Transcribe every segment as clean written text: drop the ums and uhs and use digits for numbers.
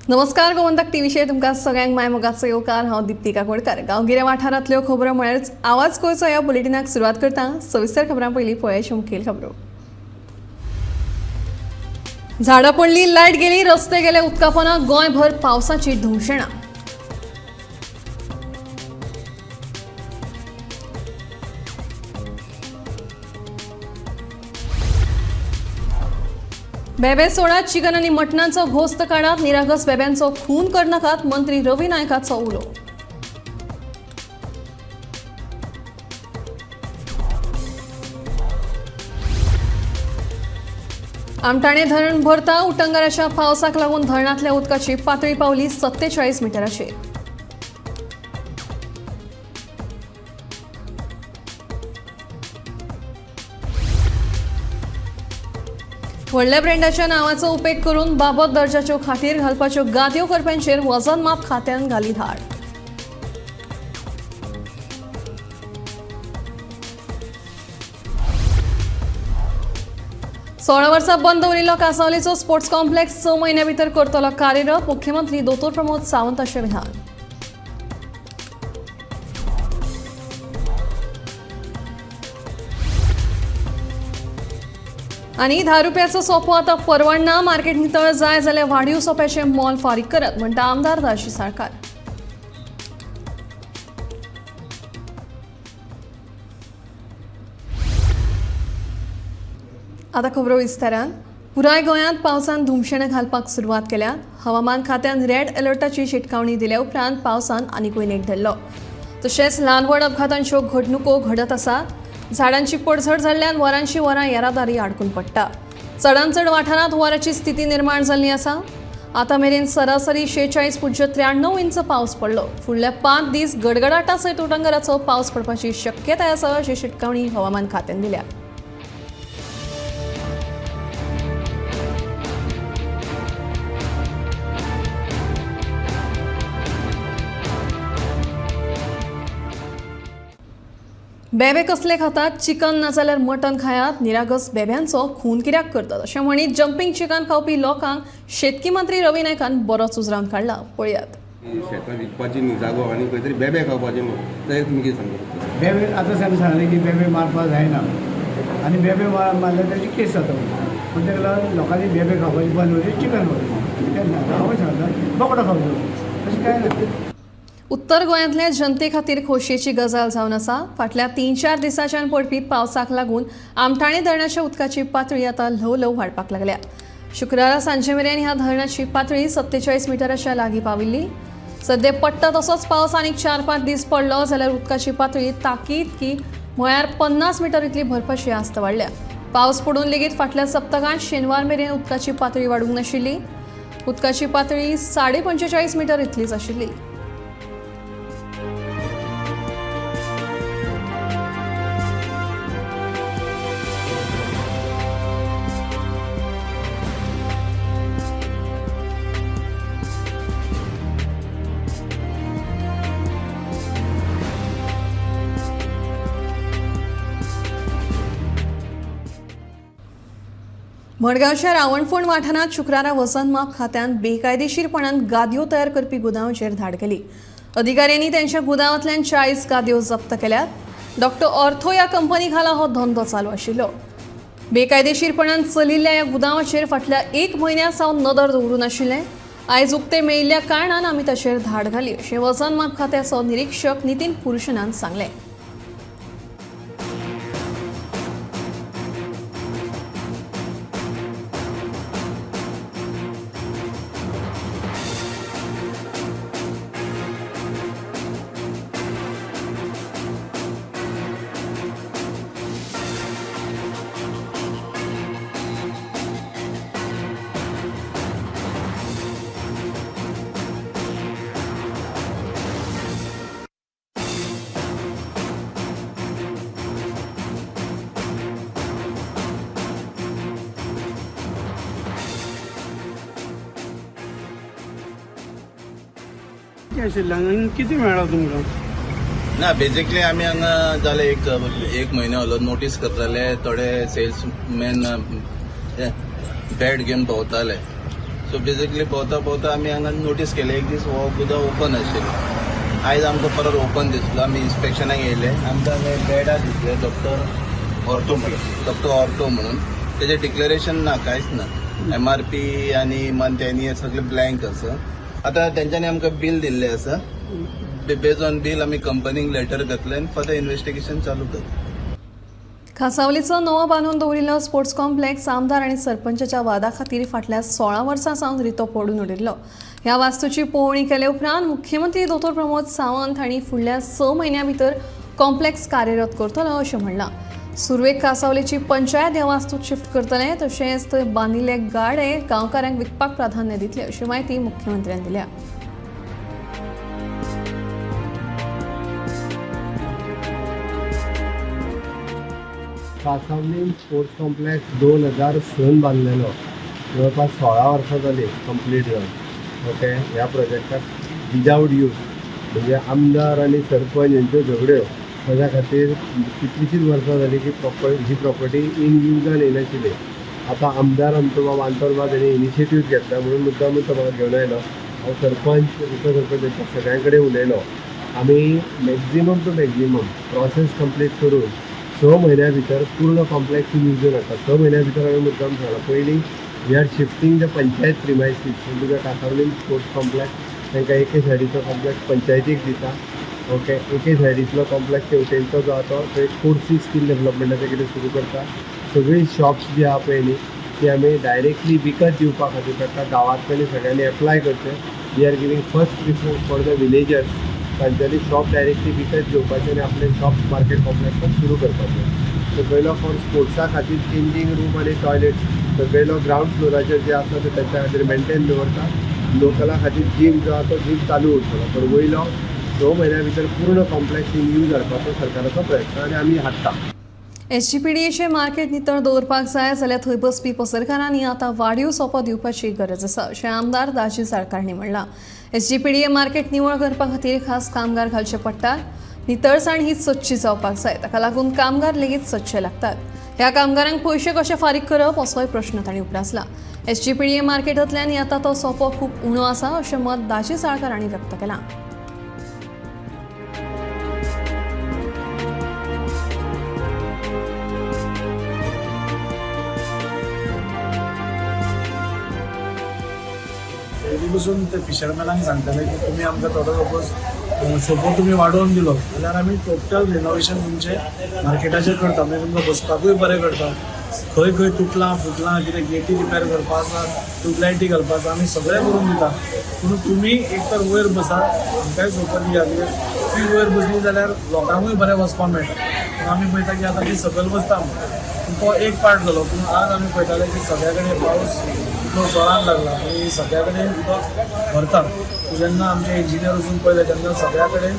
नमस्कार, गोमंतक टीव्हीचेर तुमकां सगळ्यांक माय मोगाचो येवकार. हांव दिप्ती काकोडकर. गांवगिऱ्या वाठारांतल्यो खबरो म्हळ्यारच आवाज गोंयचो ह्या बुलेटिनाक सुरवात करता. सविस्तर खबरां पयलीं पळयाच्यो मुखेल खबरो. झाडां पडली, लायट गेली, रस्ते गेले उदकापोना, गोंयभर पावसाची धुमशेणां. बेबे सोडात, चिकन आनी मटणाचो घोस्त काडात, निरागस बेब्यांचो खून करनाकात, मंत्री रवी नायकाचो उलो. आमटाणे धरण भरता. उटंगाराच्या पावसाक लागून धरणांतल्या उदकाची पातळी पावली 47 मिटराचेर. व्हडल्या ब्रँडाच्या नांवाचो उपेग करून बाबत दर्जाच्यो खाटीर घालपाच्यो गादयो करप्यांचेर वजन माप खात्यान घाली धाड. 16 वर्सां बंद दवरिल्लो कांसावलीचो स्पोर्ट्स कॉम्प्लेक्स 6 म्हयन्या भितर करतलो कार्यरत, मुख्यमंत्री दोतोर प्रमोद सावंत अशें विधान. आनी 10 रुपयाचो सोपो आतां परवडना, मार्केट नितळ जाय जाल्यार वाडीव सोप्याचें मोल फारीक करात, म्हणटा आमदार दाशी साळकार. आतां खबरो विस्तारान. पुराय गोंयांत पावसान धुमशेणां घालपाक सुरवात केल्या. हवामान खात्यान रेड अलर्टाची शिटकावणी दिल्या उपरांत पावसान आनिकूय नेट धरलो. तशेंच ल्हान व्हड अपघातांच्यो घडणुको घडत आसात. झाडांची पडझड जाल्ल्यान वरांची वरां येरादारी आडकून पडटा. चडांत चड वाठारांत हुंवाराची स्थिती निर्माण जाल्ली आसा. आतां मेरेन सरासरी 46.93 इंच पावस पडलो. फुडल्या 5 दीस गडगडाटा सयत उटंगाराचो पावस पडपाची शक्यताय आसा, अशी शिटकावणी हवामान खात्यान दिल्या. बेबे कसले खातात? चिकन नाजाल्यार मटन खायात, निरागस बेब्यांचो खून कित्याक करतात, अशें म्हणीत जंपींग चिकन खावपी लोकांक शेतकी मंत्री रवी नायकान बरोच उजरावन काडला. पळयात. शेतां विकपाची न्ही जागो आनी खंय तरी बेबे खावपाचे न्हू, ते तुमी कितें सांगता? बेबे आतां आमी सांगलें की बेबे मारपाक जायना आनी बेबे मारल्यार ताची केस जाता म्हणून. पूण ताका लागून लोकांनी बेबे खावपाची बंद करची, चिकन खावचें. तेन्ना हांवूय सांगता बोकडो खावचो, तशें कांय ना. उत्तर गोंयांतल्या जनते खातीर खोशयेची गजाल जावन आसा. फाटल्या 3-4 दिसांच्यान पडपी पावसाक लागून आमठाणे धरणाच्या उदकाची पातळी आतां ल्हव ल्हव वाडपाक लागल्या. शुक्रारा सांजे मेरेन ह्या धरणाची पातळी 47 मिटराच्या लागीं पाविल्ली. सद्या पडटा तसोच पावस आनीक 4-5 दीस पडलो जाल्यार उदकाची पातळी ताकीत की म्हळ्यार 50 मिटर इतली भरपाची आस्त वाडल्या. पावस पडून लेगीत फाटल्या सप्तकांत शेनवार मेरेन उदकाची पातळी वाडूंक नाशिल्ली. उदकाची पातळी 45.5 मिटर इतलीच आशिल्ली. मडगांवच्या रावणफोंड वाठारांत शुक्रारा वजनमाप खात्यान बेकायदेशीरपणान गादयो तयार करपी गुदांवाचेर धाड केली. अधिकाऱ्यांनी त्यांच्या गुदांवांतल्यान 40 गादयो जप्त केल्यात. डॉक्टर ऑर्थो ह्या कंपनी खाला हो धंदो चालू आशिल्लो. बेकायदेशीरपणान चलिल्ल्या ह्या गुदांवाचेर फाटल्या 1 म्हयन्या सावन नदर दवरून आशिल्लें. आयज उक्ते मेळिल्ल्या कारणान आमी ताचेर धाड घाली, अशें वजनमाप खात्याचो निरिक्षक नितीन पुरुशनान सांगलें. कितें आशिल्लें आनी कितें मेळ्ळां तुमकां? ना, बेजिकली आमी हांगा जाले एक एक म्हयनो जालो नोटीस करताले. थोडे सेल्समॅन बॅड घेवन भोंवताले. सो सो बेजिकली भोंवता भोंवता आमी हांगा नोटीस केलें, एक दीस हो गुदांव ओपन आशिल्लो. आयज आमकां परत ओपन दिसलो. आमी इन्स्पेक्शनाक येयले, आमकां हांगा बेडां दिसले, डॉक्टर ऑर्थो म्हणून, डॉक्टर ऑर्थो म्हणून. तेजें डिक्लेरेशन ना, कांयच ना. एमआरपी आनी मंथ एन सगळें ब्लँक आसा. आतां तेंच्यांनी आमकां बील दिल्लें आसा. बेज ऑन बील आमी कंपनीक लेटर घातलें आनी फर्दर इन्वेस्टिगेशन चालू करता. खासावलीचो नवो बांदून दवरिल्लो स्पोर्ट्स कॉम्प्लेक्स आमदार आनी सरपंचाच्या वादा खातीर फाटल्या 16 वर्सां सावन रितो पडून उरिल्लो. ह्या वास्तूची पळोवणी केले उपरांत मुख्यमंत्री दोतोर प्रमोद सावंत हांणी फुडल्या 6 म्हयन्यां भितर कॉम्प्लेक्स कार्यरत करतलो अशें म्हणलां. सुरवेक कासावलेची पंचायत ह्या वास्तूत शिफ्ट करतले, तशेंच थंय बांदिल्ले गाडे गांवकारांक विकपाक प्राधान्य दितले अशी म्हायती मुख्यमंत्र्यान दिल्या. कासावलीम स्पोर्ट्स कॉम्प्लेक्स 2006 बांदलेलो, जवळपास 16 वर्सां जाली कंप्लीट जावन. ओके, ह्या प्रोजेक्टाक विदावट यूज, म्हणजे आमदार आनी सरपंच हेंच्यो झगड्यो, ताच्या खातीर कितलींशींच वर्सां जाली की ही प्रॉपर्टी इन युजान येयनाशिल्ली. आतां आमदार आमचो बाब आंतोन बाब हेणी इनिशिएटीव घेतला म्हणून मुद्दामून तो म्हाका घेवन आयलो. हांव सरपंच, उपसरपंच हेंच्या सगळ्यां कडेन उलयलो. आमी maximum to maximum process complete करून 6 म्हयन्या भितर पूर्ण कॉम्प्लेक्स इन युजून हाडटा. 6 म्हयन्या भितर हांवें मुद्दाम सांगलां. पयलीं we are shifting the panchayat premises to the Cansaulim sports complex. तांकां एके सायडीचो कॉम्प्लेक्स पंचायतीक दिता. ओके, एके सायडींतलो कॉम्प्लेक्स तेवटेनचो जो आसा तो थंय कोर्सीस, स्कील डेवलपमेंटाचें कितें सुरू करता. सगळीं शॉप्स जी आहा पळय न्ही, ती आमी डायरेक्टली विकत दिवपा खातीर करता. गांवांतल्यानी सगळ्यांनी एप्लाय करचें. We are giving first preference for the villagers. तांच्यांनी शॉप डायरेक्टली विकत घेवपाचें आनी आपलें शॉप मार्केट कॉम्प्लेक्सान सुरू करपाचें. सकयलो फॉर स्पोर्ट्सा खातीर चेंजींग रूम आनी टॉयलेट सकयलो ग्रावंड फ्लोराचेर जे आसा ते तांच्या खातीर मेंटेन दवरता. लोकला खातीर जीम जो आसा तो जीम चालू उरतलो, पण वयलो 6 म्हयन्या भितर पूर्ण कॉम्प्लेक्स इन यूज हाडपाचो सरकाराचो प्रयत्न आनी आमी हाडटा. एसजीपीडीएचें मार्केट नितळ दवरपाक जाय जाल्यार थंय बसपी पसरकारांनी आतां वाडीव सोपो दिवपाची गरज आसा अशें आमदार दाजी साळकार हांणी म्हणलां. एसजीपीडीए मार्केट निवळ करपा खातीर खास कामगार घालचे पडटात. नितळसाण ही सदची जावपाक जाय, ताका लागून कामगार लेगीत सदचे लागतात. ह्या कामगारांक पयशे कशे फारीक करप असोय प्रश्न तांणी उप्रासला. एसजीपीडीए मार्केटांतल्यान येता तो सोपो खूब उणो आसा अशें मत दाजी साळकार हांणी व्यक्त केलां. पयलीं पसून ते फिशरमॅनांक सांगताले की तुमी आमकां थोडो सपोज सोपो तुमी वाडोवन दिलो जाल्यार आमी टोटल रिनोवेशन तुमचें मार्केटाचेर करता, मागीर तुमकां बसपाकूय बरें करता. खंय खंय तुटलां फुटलां कितें गेटी रिपेर करपा आसा, ट्युबलायटी घालपा आसा, आमी सगळें करून दिता. पूण तुमी एक तर वयर बसा, आमकांय सोपो दिया, कित्याक ती वयर बसली जाल्यार लोकांकूय बरें वचपाक मेळटा. पूण आमी पळयता की आतां ती सकयल बसता म्हणून तो एक पार्ट जालो. पूण आज आमी पळयताले की सगळ्या कडेन पावस इतलो जोरान लागला आनी सगळ्या कडेन उदक भरता. जेन्ना आमचे इंजिनियर वचून पळयले तेन्ना सगळ्या कडेन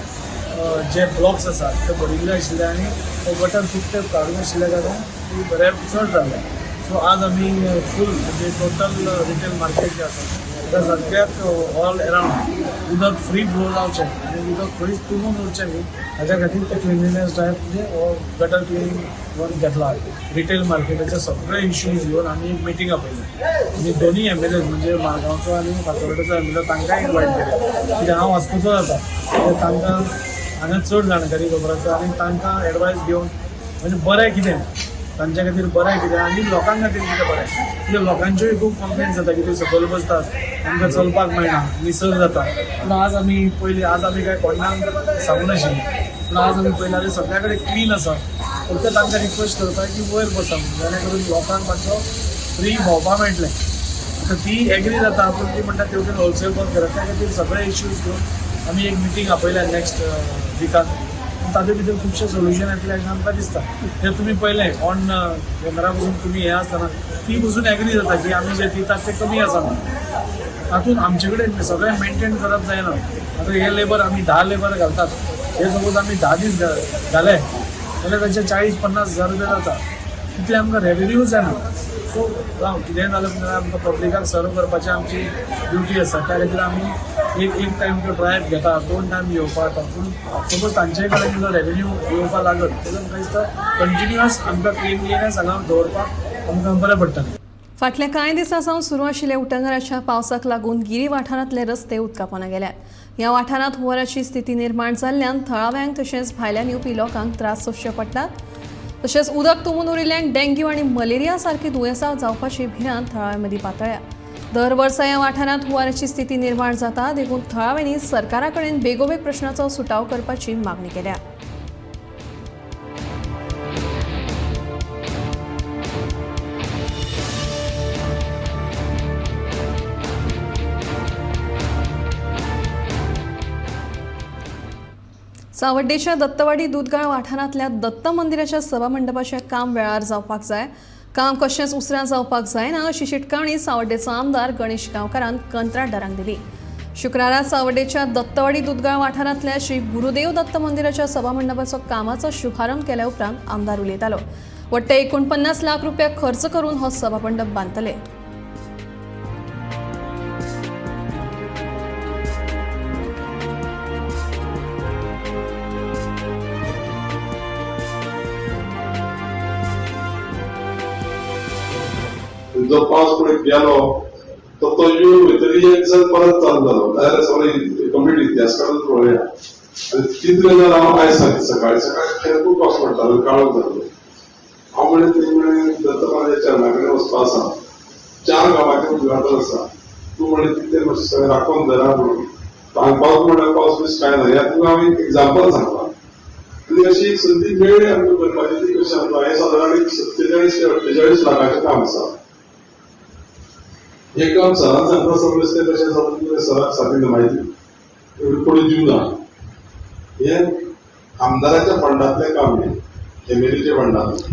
जे ब्लॉक्स आसात ते भरिल्ले आशिल्ले आनी तो गटर खूब तेंप काडूंक नाशिल्ल्या कारणान ती बऱ्या चड जाल्लें. सो आज आमी फूल म्हणजे टोटल रिटेल मार्केट जें आसा त्या सगळ्याक ऑल अरावंड उदक फ्री फ्लो जावचें आनी उदक खंयच तुंबून उरचें न्ही हाज्या खातीर ते क्लिनलीनेस ड्रायव्ह म्हणजे हो गटर क्लिनींग वर्क घेतला. रिटेल मार्केटाचे सगळे इश्यूज घेवन आमी एक मिटींग आपयली आनी दोनूय एमएलए म्हणजे मारगांवचो आनी फातोर्डेचो एमएलए तांकांय इनवायट केले, कित्याक हांव वास्कोचो जाता, कित्याक तांकां हांगा चड जाणकारी खबर आसा आनी तांकां एडवायस घेवन म्हणजे बरें कितें तांच्या खातीर बरें कितें आनी लोकां खातीर कितें बरें, कित्याक लोकांच्योय खूब कंप्लेन जाता की ते सकयल बसतात, आमकां चलपाक मेळना, निसर जाता. पूण आज आमी पयलीं, आज आमी काय कोणाक सांगूं नाशिल्लें, पूण आज आमी पळयलें जाल्यार सगळ्या कडेन क्लीन आसा. फक्त तांकां रिक्वेस्ट करता की वयर बसा जेणे करून लोकांक मातसो फ्री भोंवपाक मेळटलें. आतां ती एग्री जाता, पूण ती म्हणटा तेवटेन होलसेल बंद करात. त्या खातीर सगळे इश्यूज घेवन आमी एक मिटींग आपयल्या नेक्स्ट विकाक. ताजे भितर खुबशे सोल्युशन येतले अशें आमकां दिसता. तें तुमी पळयलें ऑन कॅमेरा पसून तुमी हें आसतना ती पसून एग्री जाता की आमी जे दितात ते कमी आसा म्हणून. तातूंत आमचे कडेन सगळें मेनटेन करप जायना. आतां हे लेबर आमी 10 लेबर घालतात, हे सपोज आमी 10 दीस घाले जाल्यार ताचे 40-50 हजार रुपया जाता, तितले आमकां रेवेन्यू जायना. सो जावं कितेंय जालें जाल्यार आमकां पब्लिकाक सर्व करपाची आमची ड्युटी आसा. त्या खातीर आमी एक एक टायम तो ड्रायव्ह घेता, 2 टायम येवपा जाता. पूण सपोज तांचे कडेन जो रेवेन्यू येवपा लागत जाल्यार म्हाका दिसता कंटिन्युअस आमकां क्लिनलीनेस हांगा दवरपाक आमकां बरें पडटलें. फाटल्या कांय दिसां सावन सुरू आशिल्ल्या उटंगाराच्या पावसाक लागून गिरी वाठारांतले रस्ते उदकापोना गेल्यात. ह्या वाठारांत हुंवाराची स्थिती निर्माण जाल्ल्यान थळाव्यांक तशेंच भायल्यान येवपी लोकांक त्रास सोंसचे पडटात. तशेंच उदक तुंबून उरिल्ल्यान डेंग्यू आनी मलेरिया सारकी दुयेंसां जावपाची भिरांत थळाव्यां मदीं पातळ्ळ्या. दर वर्सा ह्या वाठारांत हुंवाराची स्थिती निर्माण जाता, देखून थळाव्यांनी सरकारा कडेन बेगोबेग प्रश्नाचो सुटाव करपाची मागणी केल्या. सावड्डेच्या दत्तवाडी दुदगाळ वाठारांतल्या दत्त मंदिराच्या सभामंडपाचें काम वेळार जावपाक जाय, काम कशेंच उसरां जावपाक जायना अशी शिटकावणी सावड्डेचो आमदार गणेश गांवकारान कंत्राटदारांक दिली. शुक्रारा सावड्डेच्या दत्तवाडी दुदगाळ वाठारांतल्या श्री गुरुदेव दत्त मंदिराच्या सभामंडपाचो कामाचो शुभारंभ केल्या उपरांत आमदार उलयतालो. वट्ट 49 लाख रुपया खर्च करून हो सभामंडप बांदतले. जो पावस पळय गेलो तो तो येवन वयतरी एक दिसान परत चालू जालो जाल्यार सगळो कंप्लीट इतिहास काडून पळोवया. आनी कितें जाल्यार हांव आयज सकाळी सकाळी खूब पावस पडटालो, काळोख जाल्लो. हांव म्हणलें तेणी म्हणलें दत्त महाराजाच्या चरणा कडेन वचपा आसा, 4 गांवाचें उद्घाटन आसा, तूं म्हणलें तितलें मातशें सगळें राखोवन धरा म्हणून. हांगा पावस म्हणल्यार पावस बीस कांय ना, ह्या तुका हांव एक एग्जाम्पल सांगता. आनी अशी एक संदी मेळ्ळी आमकां करपाची, ती कशी सांगता, हें सादारण एक 47 ते 48 लाखाचें काम आसा. हे काम सरान सांगता सगळें तें कशें आसा सराक सांगिल्लें म्हायती एवढी कोणी दिवना. हे आमदाराच्या फंडांतलें काम हें, एमएलएच्या फंडांतलें.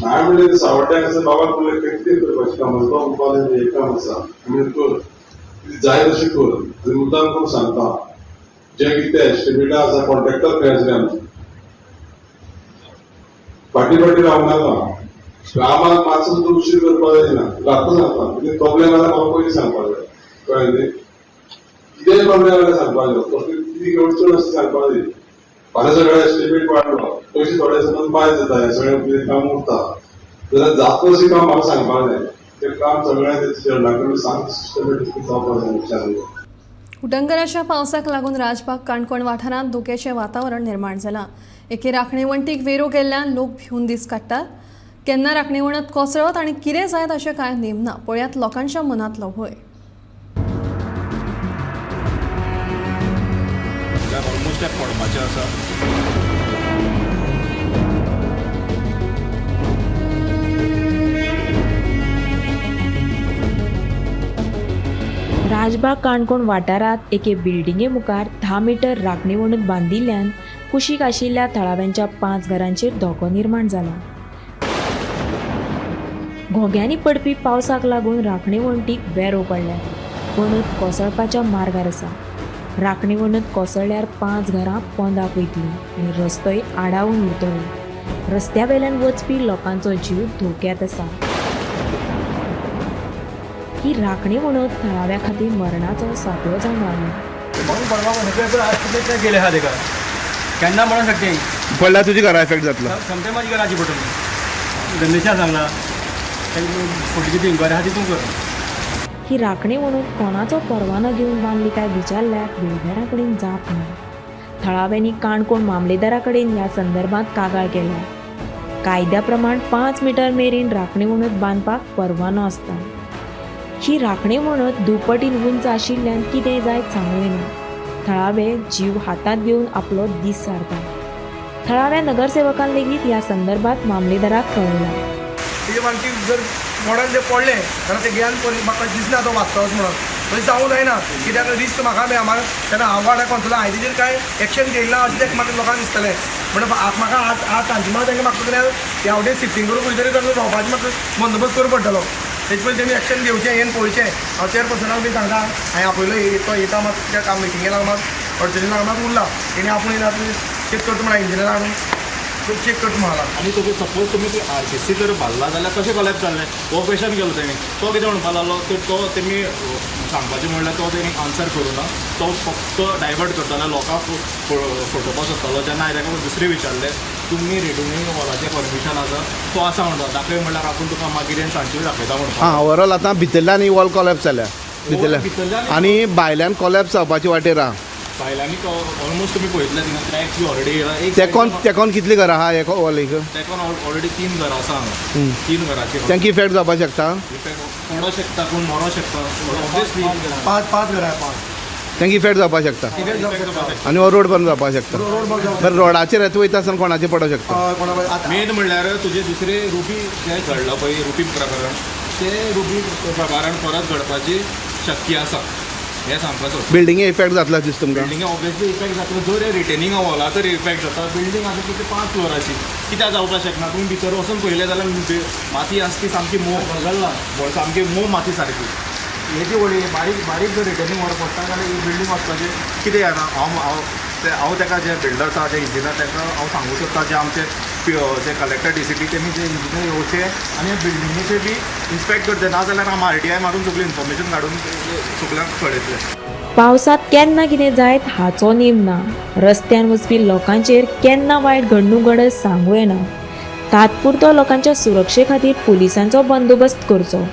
हांवें म्हणलें सावड्ड्याक आसा बाबाक म्हणलें कितें करपाचें काम आसा, तो म्हणपाक लागलो हें काम आसा, आमी कर जाय तशें कर. आनी मुद्दाम करून सांगता जें कितें एस्टिमेटां आसा कॉन्ट्रॅक्टर खंय आसले आमचे फाटीं फाटीं रावूं नाका. कामाक मातसो सुद्दां उशीर करपाक जायना, आतां सांगता कितें प्रॉब्लेम जाल्यार म्हाका पयलीं सांगपाक जाय, कळ्ळें न्ही? कितेंय प्रॉब्लेम जाल्यार सांगपाक जाय, कसली कितें अडचण आसा सांगपाक जाय. फाल्यां सगळें एस्टिमेट वाडलो, पयशे थोडे समज पायज जाता, हें सगळें कितें काम उरता जाल्यार जाता तशें काम म्हाका सांगपाक जाय. तें काम सगळें तें चेडणा कडेन सांग सिस्टमॅटिक जावपाक जाय विचार. उटंगराच्या पावसाक लागून राजबाग काणकोण वाठारांत धोक्याचें वातावरण निर्माण जालां. एके राखणे वण्टीक वेरो गेल्ल्यान लोक भिवन दीस काडटात. केन्ना राखणे वणत कोसळत आनी कितें जायत अशें कांय नेम ना. पळयात लोकांच्या मनांतलो भंय. ऑलमोस्ट पडपाचें आसा. राजबाग काणकोण वाठारांत एके बिल्डिंगे मुखार 10 मिटर राखणे वणत बांदिल्ल्यान कुशीक आशिल्ल्या थळाव्यांच्या 5 घरांचेर धोको निर्माण जाला. घोग्यांनी पडपी पावसाक लागून राखणे वणटीक वेरो पडल्यात. वणत कोसळपाच्या मार्गार आसा. राखणे वणत कोसळ्ळ्यार 5 घरां पोंदाक वयतलीं आनी रस्तोय आडावन उरतलो. रस्त्या वेल्यान वचपी लोकांचो जीव धोक्यांत आसा. ही राखणे वणत थळाव्या खातीर मरणाचो सापळो जावन रावला. गेले आहा तेका केन्ना म्हणूंक शकता पडल्यार तुजी घरा इफेक्ट जातलो, सोमतें म्हाजी घराची पडटली. गणेशा सांगला फुडली कितें इन्क्वायरी आहा तितून कर. ही राखणे वणत कोणाचो परवानो घेवन बांदली काय विचारल्यार बिल्डरा कडेन जाप ना. थळाव्यांनी काणकोण मामलेदारा कडेन ह्या संदर्भात कागाळ केल्या. कायद्या प्रमाण 5 मिटर मेरेन राखणे वणत बांदपाक परवानो आसता. ही राखणे वणत दुपटीन उंच आशिल्ल्यान कितें जायत सांगूं येना. थळावे जीव हातांत घेवन आपलो दीस सारतात. थळाव्या नगरसेवकान लेगीत ह्या संदर्भात मामलेदाराक कळयलां. तेजे मागीर जर मोडान जें पडलें जाल्यार तें ज्ञान म्हाका दिसना तो वाचतलोच म्हणून. तशें जावूं जायना कित्याक रिस्क म्हाका मेळना तेन्ना हांव वाड्यार कोणतलो हांवें तेजेर कांय एक्शन घेयला ना अशें तें म्हाका लोकांक दिसतलें. म्हणून म्हाका आज तांचे मात तांकां म्हाका ह्या वटेन शिफ्टींग करून खंय तरी तांकां रावपाचें म्हाका बंदोबस्त करूं पडटलो. तेजे पयलीं तेमी एक्शन घेवचें हें पळोवचें. हांव चेअरपर्सनाक बी सांगता हांवें आपयलो तो येता मात त्या काम मिटिंगे लागून मात अडचणी लागून मात उरला. तेणी आपूण येयला कितें करता म्हणून इंजिनियर हाडून चेक करता म्हणला. आनी तुमी सपोज तुमी आरसीसी जर बांदला जाल्यार कशें कोलॅप्स जालें हो क्वेशन केलो तेणी. तो कितें म्हणपाक लागलो, तो तेमी सांगपाचें म्हणल्यार तो तेणी आन्सर करूं ना, तो फक्त डायवर्ट करतालो, लोकांक फटोवपाक सोदतालो. जेन्ना हांवें ताका दुसरें विचारलें तुमी रिटेनिंग वॉलाचें परमिशन आसा तो आसा म्हणटा, दाखय म्हणल्यार आपूण तुका मागीर सांजचे दाखयता म्हणटा. आं, ओवरऑल आतां भितरल्यान ही वॉल कोलॅप्स जाल्या भितरल्यान आनी भायल्यान कोलॅप्स जावपाची वाटेर आहा. भायल्यांनी ऑलमोस्ट तुमी पळयतले थिंगा क्रॅक्स बी ऑलरेडी येयला. तेकोन तेकोन कितलीं घरां आहा हे वॉलीक? तेकोन ऑलरेडी 3 घरां आसा हांगा, 3 घरांची. तांकां इफेक्ट जावपाक शकता? इफेक्ट पडो शकता, कोण मरो शकता ऑब्वियसली. 5 घरां, 5 तांकां इफेक्ट जावपाक शकता आनी हो रोड बंद जावपाक शकता. बरें, रोडाचेर येता वयता आसतना कोणाचेर पडोंक शकता? मेन म्हणल्यार तुजे दुसरे रुबी जें घडलां पळय, रुबी प्रकरण, तें रुबी प्रकरण परत घडपाची शक्य आसा हें सांगपाक सोदता. बिल्डिंगे इफेक्ट जातलो दिसता तुमकां? बिल्डिंगे ऑब्वियसली इफेक्ट जातलो, जर रिटेनिंग वॉला तर इफेक्ट जाता. बिल्डींग आसा ती 5 फ्लोराची, कित्याक जावपाक शकना? तुमी भितर वचून पळयलें जाल्यार माती आसा ती सामकी मोव गळला, सामकी मोव माती सारकी. हेजी व्हडली बारीक बारीक जर रिटेनिंग वॉल पडटा जाल्यार ही बिल्डींग वचपाचें कितें जाणा. हांव ताका जे बिल्डर आसा, जे इंजिनियर, ताका हांव सांगूंक सोदता जे आमचे जे कलेक्टर DCP तेमी जे इंजिनियर येवचे आनी बिल्डिंगेचे बी इन्स्पेक्ट करचे, ना जाल्यार आम RTI मारून सगळी इन्फॉर्मेशन काडून सगळ्यांक कळयतले. पावसांत केन्ना कितें जायत हाचो नेम ना. रस्त्यान वचपी लोकांचेर केन्ना वायट घडणूक घडत सांगू येना. तात्पुरतो लोकांच्या सुरक्षे खातीर पुलिसांचो बंदोबस्त करचो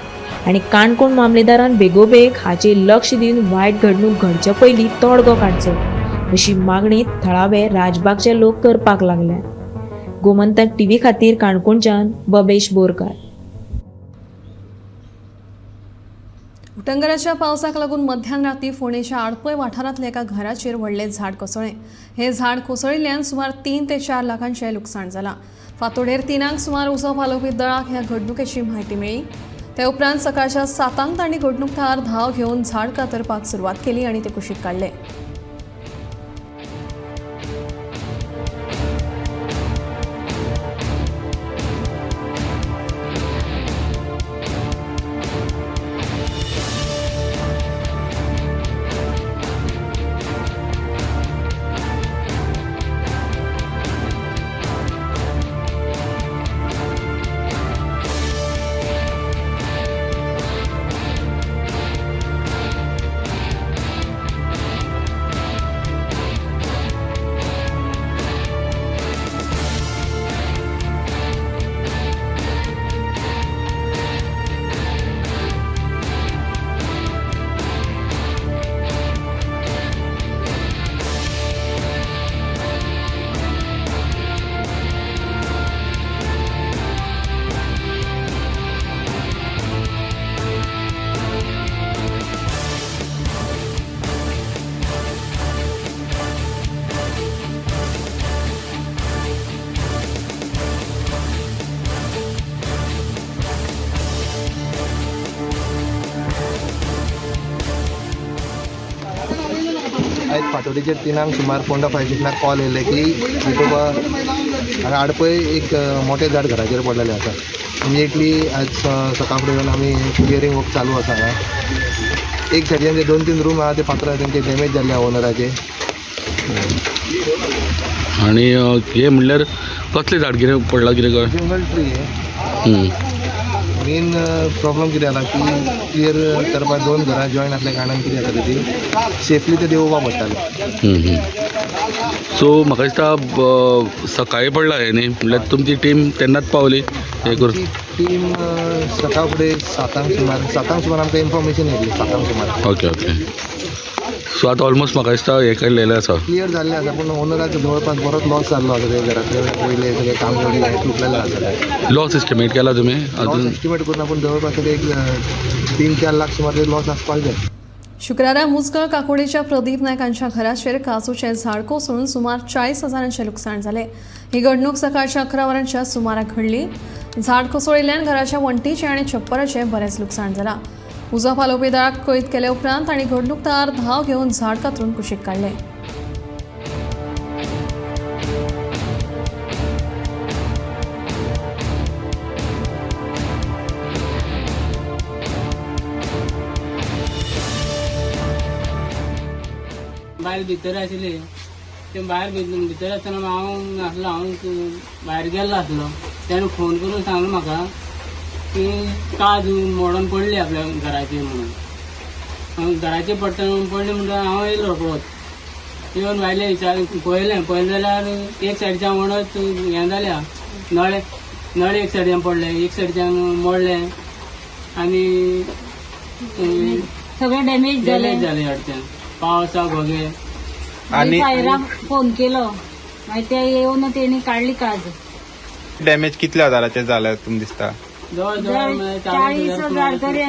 आनी काणकोण मामलेदारान बेगोबेग हाचेर लक्ष दिवन वायट घडणूक घडचे पयलीं तोडगो काडचो अशी मागणी थळावे राजबागचे लोक करपाक लागले. गोमंतक टीव्ही खातीर काणकोणच्यान बबेश बोरकार. उटंगराच्या पावसाक लागून मध्यान राती फोंडेच्या आडपय वाठारांतल्या एका घराचेर व्हडलें झाड कोसळ्ळें. हें झाड कोसळिल्ल्यान सुमार 3 ते 4 लाखांचें लुकसाण जालां. फांतोडेर 3 सुमार उजो पालोवपी दळाक ह्या घडणुकेची म्हायती मेळ्ळी. ते उपरांत सकाळच्या 7 तांणी घडणूक थळार धांव घेवन झाड कातरपाक सुरवात केली आनी ते कुशीक काडले. आयज फांतोडेचेर 3 सुमार फोंडा फायर स्टेशनाक कॉल येयले की विठोबा हांगा आडपय एक मोठें झाड घराचेर पडलेलें आसा. इमिजिएटली आज सकाळ फुडें येवन आमी क्लियरींग वर्क चालू आसा हांगा. एक सायडीन जे 2-3 रूम आहा ते फातर तेंचे डॅमेज जाल्ले आहा ओनराचे. आनी हे म्हणल्यार कसलें झाड कितें पडलां कितें कळ? जंगल ट्री. मेन प्रॉब्लम कितें जाला की क्लियर करपाक 2 घरां जॉयन आसल्या कारणान कितें जाता ती सेफली ते देंवोवपाक पडटालें. सो म्हाका दिसता सकाळीं पडला हें न्ही, म्हणल्यार तुमची टीम तेन्नाच पावली हें करून? टीम सकाळ फुडें 7 सुमार 7 आमकां इन्फॉर्मेशन येयली 7 सुमार. Okay okay. सो आतां ऑलमोस्ट म्हाका दिसता हें केल्लें आसा, क्लियर जाल्लें आसा, पूण ओनराक जवळपास बरोच लॉस जाल्लो आसा. ते घरांतले वयले सगळे काम तुटलेलें आसा. लॉस एस्टिमेट केला तुमी? लॉस एस्टिमेट करून आपूण जवळपास एक 3-4 लाख सुमार लॉस आसपाक जाय. शुक्रारा मुजगळ काकोडेच्या प्रदीप नायक हांच्या घराचेर काजूचें झाड कोसळून सुमार 40 हजारांचें लुकसाण जालें. ही घडणूक सकाळच्या 11 वरांच्या सुमाराक घडली. झाड कोसळिल्ल्यान घराच्या वण्टीचें आनी छप्पराचें बरेंच लुकसाण जालां. उजो पालोवपी दळाक कळीत केले उपरांत तांणी घडणूक थळार धांव घेवन झाड कातरून कुशीक काडलें. बायल भितर आशिल्ली, ते भायर भितर आसतना हांव नासलो, हांव भायर गेल्लो आसलो. तेणें फोन करून सांगलो म्हाका की काज मोडून पडली आपल्या घराचेर म्हणून. घराचेर पडटा पडली म्हणटकीर हांव येयलो रोकडोच. येवन भायले विचार पळयलें, पळयलें जाल्यार एक सायडच्यान वणत हें जाल्या, नळे नळे एक सायडच्यान पडले, एक सायडच्यान मोडले आनी सगळें डॅमेज जालें. जालें अडचण पावसा घोगे. आनी फायराक फोन केलो, मागीर ते येवन तेणी काडली काज. डॅमेज कितल्या हजाराचे जाल्या तुमकां दिसता? जवळ जवळ 40,000 तरी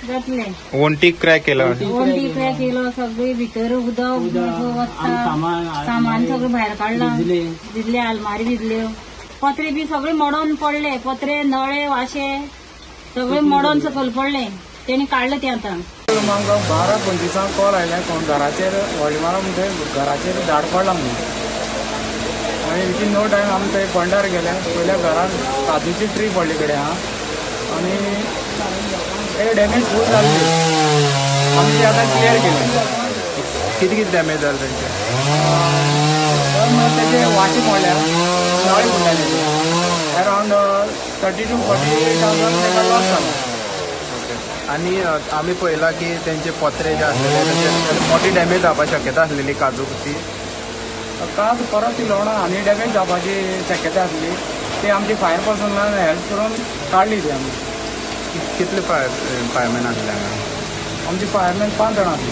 जातले. वण्टी क्रॅक केला, वण्टी क्रॅक केलो, सगळे भितर उदक वता, सामान सगळें भायर काडलां, भिजले आलमारी भिजल्यो, पत्रे बी सगळे मोडोन पडले, पत्रे नळे वाशे सगळे मोडोन सकयल पडले, तेणी काडले ते. आतां आमकां 12:25 कॉल आयले कोण घराचेर व्हडली मारा म्हणटे घराचेर झाड पडलां म्हणून. मागीर वितीन नो टायम आमी थंय बंडार गेले, पयल्या घरान काजूची ट्री पडली कडेन आहा आनी ते डॅमेज फूल जाल्ली, आमी ती आतां क्लियर केली. कितें कितें डॅमेज जालें तेंचें? तेजे वाशे मोडल्या, नळे फुटल्या तेजे, अरावंड 30 to 40,000 तेका लॉस जाला. आनी आमी पळयलां की तेंचे पत्रे जे आसलेले तेचे मोठी डॅमेज जावपाची शक्यता आसलेली काजूक ती. काज परत ती लोणां आनी डॅमेज जावपाची शक्यता आसली, ती आमची फायर पर्सनान हेल्प करून काडली ती आमी. कितले फायरमॅन आसले हांगा? आमची फायरमॅन 5 जाणां आसली.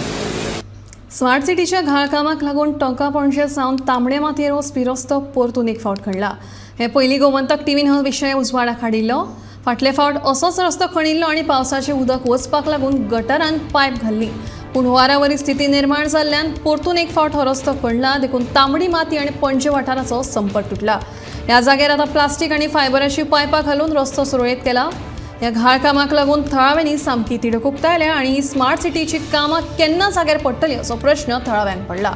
स्मार्ट सिटीच्या घाळकामाक लागून टोंका पणजे सावन तांबडे मातयेर वचपी रस्तो परतून एक फावट खणला. हे पयलीं गोमंतक टीव्हीन हो विशय उजवाडाक हाडिल्लो. फाटले फावट असोच रस्तो खणिल्लो आनी पावसाचें उदक वचपाक लागून गटरान पायप घाल्ली, पूण हुंवारावरी स्थिती निर्माण जाल्ल्यान परतून एक फावट हो रस्तो खणला. देखून तांबडी माती आनी पणजे वाठाराचो संपर्क तुटला. ह्या जाग्यार आतां प्लास्टीक आनी फायबराची पायपां घालून रस्तो सुरळीत केला. ह्या घाळ कामाक लागून थळाव्यांनी सामकी तिडक उक्तायल्या आनी स्मार्ट सिटीची कामां केन्ना जाग्यार पडटली असो प्रश्न थळाव्यांक पडला.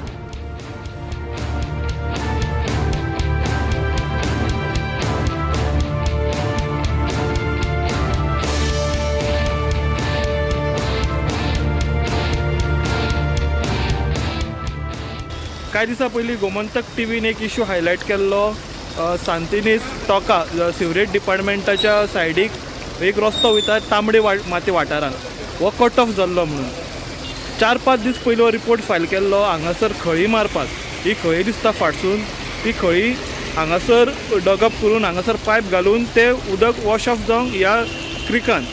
कांय दिसां पयलीं गोमंतक टीव्हीन एक इशू हायलायट केल्लो. सांतिनेज टोका सिवरेज डिपार्टमेंटाच्या सायडीक एक रस्तो वयता तांबडे माती वाठारान, हो कट ऑफ जाल्लो म्हणून 4-5 दीस पयलीं हो रिपोर्ट फायल केल्लो. हांगासर खळी मारपाक, ही खळी दिसता फाटसून, ती खळी हांगासर डगअप करून हांगासर पायप घालून ते उदक वॉश ऑफ जावंक ह्या क्रिकान.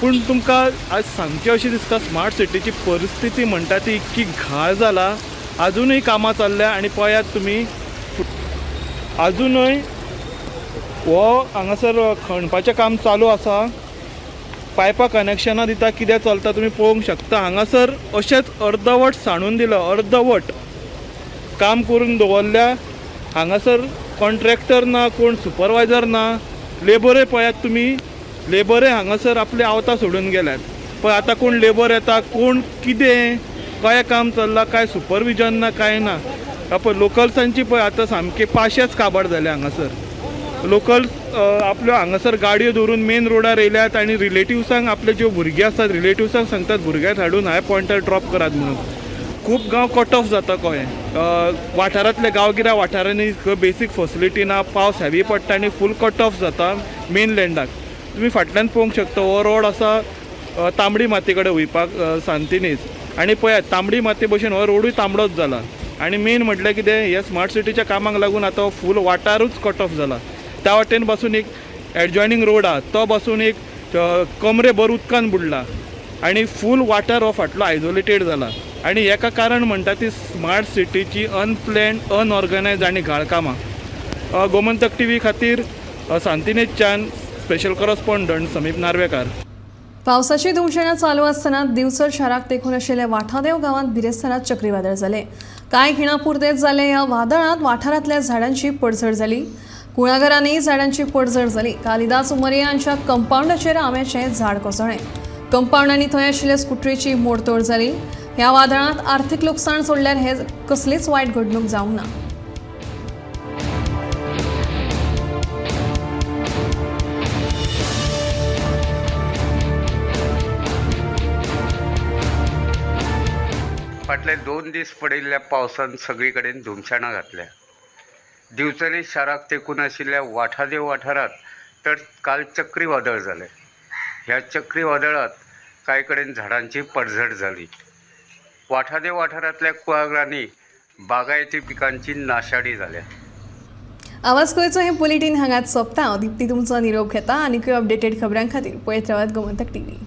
पूण तुमकां आज सांगचें अशें दिसता, स्मार्ट सिटीची परिस्थिती म्हणटा ती इतकी घाळ जाला, अजुनूय कामां चल्ल्या आनी पळयात तुमी अजुनूय हो हांगासर खणपाचें काम चालू आसा. पायपां कनेक्शनां दिता, कितें चलता तुमी पळोवंक शकता. हांगासर अशेंच अर्दवट सांडून दिलां, अर्दवट काम करून दवरल्या. हांगासर कॉन्ट्रॅक्टर ना, कोण सुपरवायजर ना, लेबरय पळयात तुमी, लेबरय हांगासर आपले आवतां सोडून गेल्यात. पळय आतां कोण लेबर येता, कोण कितें काय काम चल्लां, काय सुपरविजन ना, काय ना. पळय लोकल्सांची पळय आतां सामकी पाशेच काबार जाले हांगासर. लोकल्स आपल्यो हांगासर गाडयो दवरून मेन रोडार येयल्यात आनी रिलेटिव्सांक, आपले ज्यो भुरगीं आसात रिलेटिव्सांक सांगतात भुरग्यांक हाडून हाय पॉयंटार ड्रॉप करात म्हणून. खूब गांव कट ऑफ जाता कळ्ळें, वाठारांतल्या गांवगिऱ्या वाठारांनी खंय बेसीक फेसिलिटी ना, पावस हेवी पडटा आनी फूल कट ऑफ जाता मेनलँडाक. तुमी फाटल्यान पळोवंक शकता हो रोड आसा तांबडी माती कडेन वयपाक सांतिनेज, आनी पळयात तांबडी माती भशेन हो रोडूय तांबडोच जाला. आनी मेन म्हटल्यार कितें, ह्या स्मार्ट सिटीच्या कामाक लागून आतां हो फूल वाठारूच कट ऑफ जाला. त्या वाटेन बसून एक एडजॉयनींग रोड आहा, तो बसून एक कमरे भर उदकान बुडला आनी फूल वाठार हो फाटलो आयसोलेटेड जाला. आनी हेका कारण म्हणटा ती स्मार्ट सिटीची अनप्लॅन्ड, अनऑर्गनायज आनी घाळ कामां. गोमंतक टीव्ही खातीर सांतिनेजच्यान स्पेशल कॉरस्पॉन्डंट समीप नार्वेकार. पावसाची धुमशेणां चालू आसतना दिवचल शाराक तेंकून आशिल्ल्या वाठादेव गांवांत बिरेस्तारा चक्रीवादळ जालें. कांय खिणां पुरतेच जालें ह्या वादळांत वाठारांतल्या झाडांची पडझड जाली. कुळागरांनी झाडांची पडझड जाली. कालिदास उमरिया हांच्या कंपाऊंडाचेर आंब्याचें झाड कोसळ्ळें. कंपाऊंड आनी थंय आशिल्ल्या स्कुटरीची मोडतोड जाली. ह्या वादळांत आर्थीक लुकसाण सोडल्यार हे कसलीच वायट घडणूक जावंक ना. फाटल्या फाटले 2 दीस पडिल्ल्या पावसान सगळी कडेन धुमशेणां घातल्या. दिवचले शाराक तेंकून आशिल्ल्या वाठादेव वाठारांत तर काल चक्रीवादळ जालें. ह्या चक्रीवादळांत कांय कडेन झाडांची पडझड जाली. वाठादेव वाठारांतल्या कुळागरांनी बागायती पिकांची नाशाडी जाल्या. आवाज गोंयचो हें बुलेटीन हांगाच सोंपता. हांव दिप्ती तुमचो निरोप घेता. आनीकय अपडेटेड खबरां खातीर पळयत रावात गोमंतक टीव्ही.